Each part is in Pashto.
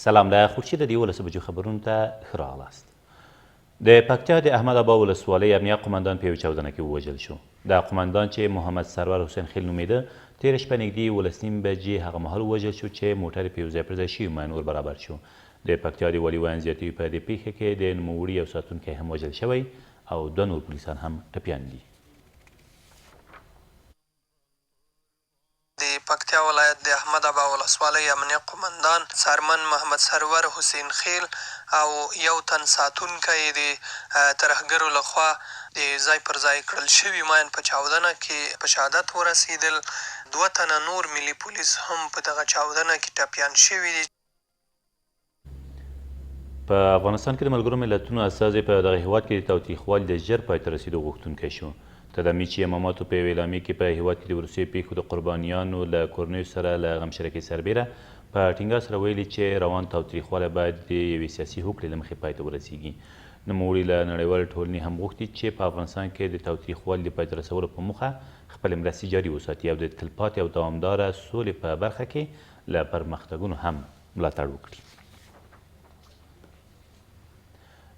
سلام له خورشیده د 11 بجو خبرونو ته ښه راغلاست. د پکتیا د احمد ابا ولسوالۍ امنیه قومندان په یوه چاودنه کې ووژل شو. دا قومندان چې محمد سرور حسین خیل نومېده، تېره شپه نږدې 11:30 بجې هغه مهال ووژل شو چې موټر یې په یو ځای پر ځای شوي ماین ور برابر شو. د پکتیا د والي ویاند زیاتوي، په دې پېښه کې د نوموړي یو ساتونکی هم وژل شوی او دوه نور پولیسان هم ټپیان دي. د پکتیا ولایت د احمد ابا ولسوالۍ امنیه قومندان څارمن محمد سرور حسین خېل او یو تن ساتونکی یې د ترهګرو له خوا د ځای پر ځای کړل شوي ماین په چاودنه کې په شهادت ورسېدل. دوه تنه نور ملي پولیس هم په دغه چاودنه کې ټپیان شوي دي. په افغانستان کې د ملګرو ملتونو استازی په دغه هیواد کې د تاوتریخوالي د ژر پای ته رسېدو غوښتونکی شو. تدامیچي یماماتو په یوې اعلامیې کې په هیواد کې د وروستیو پېښو د قربانیانو له کورنیو سره له غمشریکۍ سربېره په ټینګار سره ویلي چې روان تاوتریخوالی باید د یوې سیاسي هوکړې له مخې پای ته ورسېږي. نوموړي له نړیوالې ټولنې هم غوښتي چې په افغانستان کې د تاوتریخوالي د پای ته رسولو په موخه خپلې مرستې جاري وساتي او د تلپاتې او دوامداره سولې په برخه کې له پرمختګونو هم ملاتړ وکړي.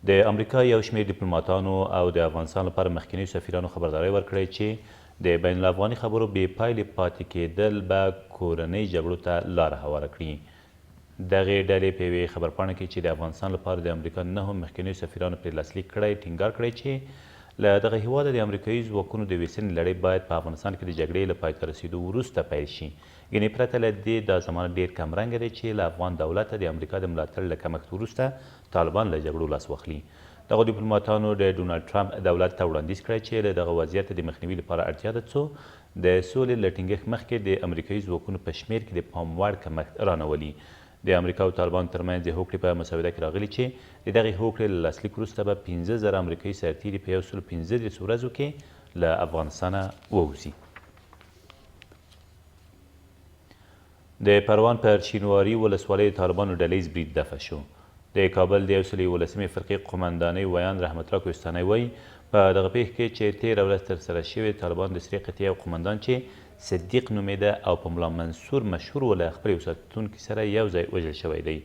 د امریکا یو شمېر ډیپلوماتانو او د افغانستان لپاره مخکینیو سفیرانو خبرداری ورکړی چې د بین الافغاني خبرو بې پایلې پاتې کېدل به کورنۍ جګړو ته لاره هواره کړي. دغې ډلې په یوې خبرپاڼه کې چې د افغانستان لپاره د امریکا نهو مخکینیو سفیرانو پرې لاسلیک کړی، ټینګار کړی چې له دغه هېواده د امریکایي ځواکونو د ویستنې لړۍ باید په افغانستان کې د جګړې له پای ته رسېدو وروسته پیل شي. ګنې پرته له دې دا زمانه ډېر کمرنګه دی چې له افغان دولته د امریکا د ملاتړ له کمښت وروسته طالبان له جګړو لاس واخلي. دغو ډیپلوماتانو د ډونالډ ټرمپ دولت ته وړاندیز کړی چې له دغه وضعیته د مخنیوي لپاره اړتیا ده څو د سولې له ټینګښت مخکې د امریکایي ځواکونو په شمېر کې د پام وړ کمښت رانه ولي. د امریکا او طالبانو ترمنځ د هوکړې په مسوده کې راغلي چې د دغې هوکړې له لاسلیک وروسته به 5000 امریکایي سرتېري په 135 ورځو کې له افغانستانه ووځي. د پروان پر شینواري ولسوالۍ د طالبانو ډله ییز برید دفع شو. د کابل د 111مې فرقې قومندانۍ ویاند رحمت الله کوهستانی وایي، په دغه پېښه کې چې تېره ورځ ترسره شوې، طالبان د سرې قطعې یو قومندان چې صدیق نومېده او په ملا منصور مشهور و، له خپل یو ساتونکي سره یو ځای وژل شوی دی.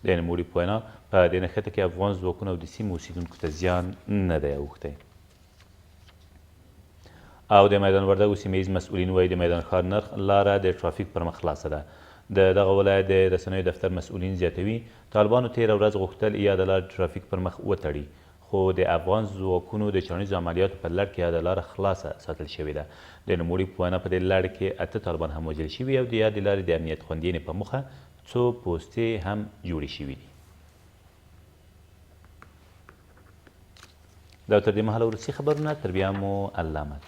د نوموړي په وینا، په دې نښته کې افغان ځواکونو او د سیمې اوسېدونکو ته زیان نه دی اوښتی. او د میدان وردګو سیمه ییز مسؤلین وایي، د میدان ښار نرخ لاره د ټرافیک پر مخ خلاصه ده. د دغه ولایت د رسنیو دفتر مسؤلین زیاتوي، طالبانو تېره ورځ غوښتل یاده لار د ټرافیک پر مخ وتړي، خو د افغان ځواکونو د چاڼیزو عملیاتو په لړ کې یاده لاره خلاصه ساتل شوې ده. د نوموړي په وینا، په دې لړ کې اته طالبان هم وژل شوي او د یادې لارې د امنیت خوندیینې په موخه څو پوستې هم جوړې شوې دي. دا تر دې مهاله وروستي خبرونه، تر بیا مو الله مل.